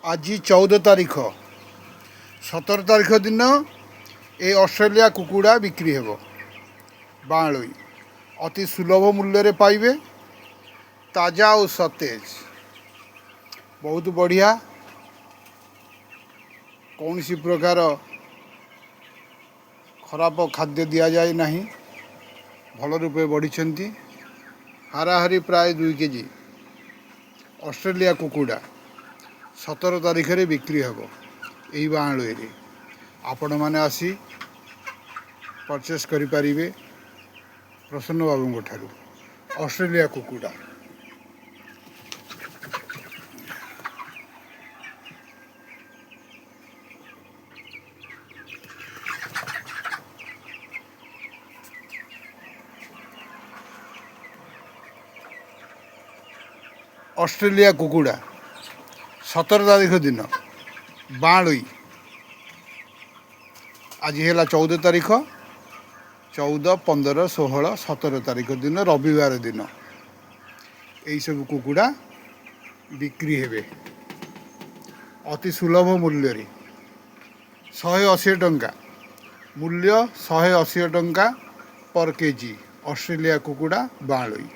ଆଜି 14 ତାରିଖ, 17 ତାରିଖ ଦିନ ଏ ଅଷ୍ଟ୍ରେଲିଆ କୁକୁଡ଼ା ବିକ୍ରି ହେବ। ବାଆଁଳୋଇ ଅତି ସୁଲଭ ମୂଲ୍ୟରେ ପାଇବେ, ତାଜା ଓ ସତେଜ, ବହୁତ ବଢ଼ିଆ। କୌଣସି ପ୍ରକାର ଖରାପ ଖାଦ୍ୟ ଦିଆଯାଏ ନାହିଁ। ଭଲ ରୂପେ ବଢ଼ିଛନ୍ତି। ହାରାହାରି ପ୍ରାୟ 2 କେଜି ଅଷ୍ଟ୍ରେଲିଆ କୁକୁଡ଼ା 17 ତାରିଖରେ ବିକ୍ରି ହେବ ଏଇ ବାଆଁଳୋଇରେ। ଆପଣମାନେ ଆସି ପରଚେସ୍ କରିପାରିବେ ପ୍ରସନ୍ନ ବାବୁଙ୍କ ଠାରୁ ଅଷ୍ଟ୍ରେଲିଆ କୁକୁଡ଼ା। ଅଷ୍ଟ୍ରେଲିଆ କୁକୁଡ଼ା 17 ତାରିଖ ଦିନ ବାଆଁଳୋଇ। ଆଜି ହେଲା 14 ତାରିଖ। 14, 15, 16, 17 ତାରିଖ ଦିନ, ରବିବାର ଦିନ ଏଇସବୁ କୁକୁଡ଼ା ବିକ୍ରି ହେବେ ଅତି ସୁଲଭ ମୂଲ୍ୟରେ, 180 ଟଙ୍କା। ମୂଲ୍ୟ 180 ଟଙ୍କା ପର୍ କେଜି, ଅଷ୍ଟ୍ରେଲିଆ କୁକୁଡ଼ା ବାଆଁଳୋଇ।